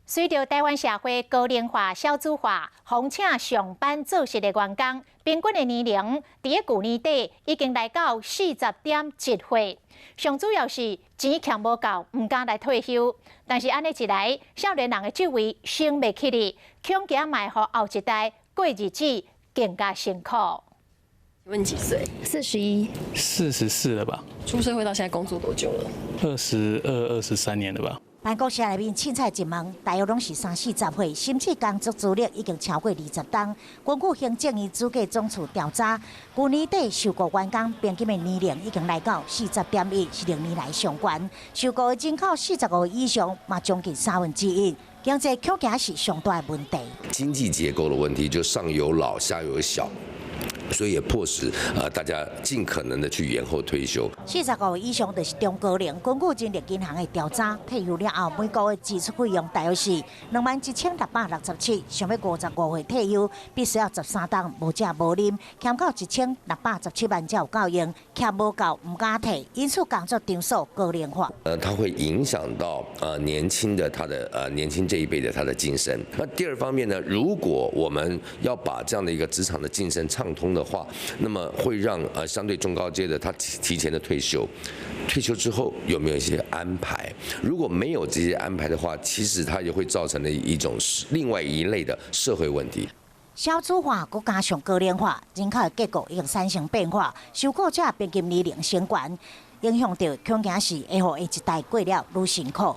隨著臺灣社會高齡化、少子化，予請上班做事的員工平均的年齡，佇咧舊年底已經來到40.1歲。上主要是錢儉無夠，毋敢來退休。但是按呢一來，少年人的職位升袂起去，恐驚嘛會予後一代過日子更加辛苦。請問幾歲？41。44了吧？出社會到現在工作多久了？22、23年了吧？辦公室內面凊彩一問，大約攏是三四十歲，甚至工作資歷已經超過20冬。根據行政院主計總處調查，舊年底受僱員工平均的年齡已經來到40.1，是歷年來上懸。受僱的人口45以上，嘛將近三分之一。經濟恐驚是上大的問題。經濟結構的問題，就上有老，下有小。所以也迫使大家盡可能的去延後退休。45以上就是中高齡。根據人力銀行的調查，退休了後每個月支出費用大約是21,667。想欲55歲退休，必須要13冬無食無啉，儉到1617萬才有夠用，儉無夠毋敢退，因此工作場所高齡化。它會影響到年輕的他的年輕這一輩的他的晉升。那第二方面呢，如果我們要把這樣的一個職場的晉升暢通的話，那麼會讓相對中高階的他提前的退休，退休之後有沒有一些安排？如果沒有這些安排的話，其實它也會造成了一種另外一類的社會問題。少子化，閣加上高齡化，人口的結構已經產生變化，受僱者平均年齡升懸，影響著恐驚是會予下一代過了愈辛苦。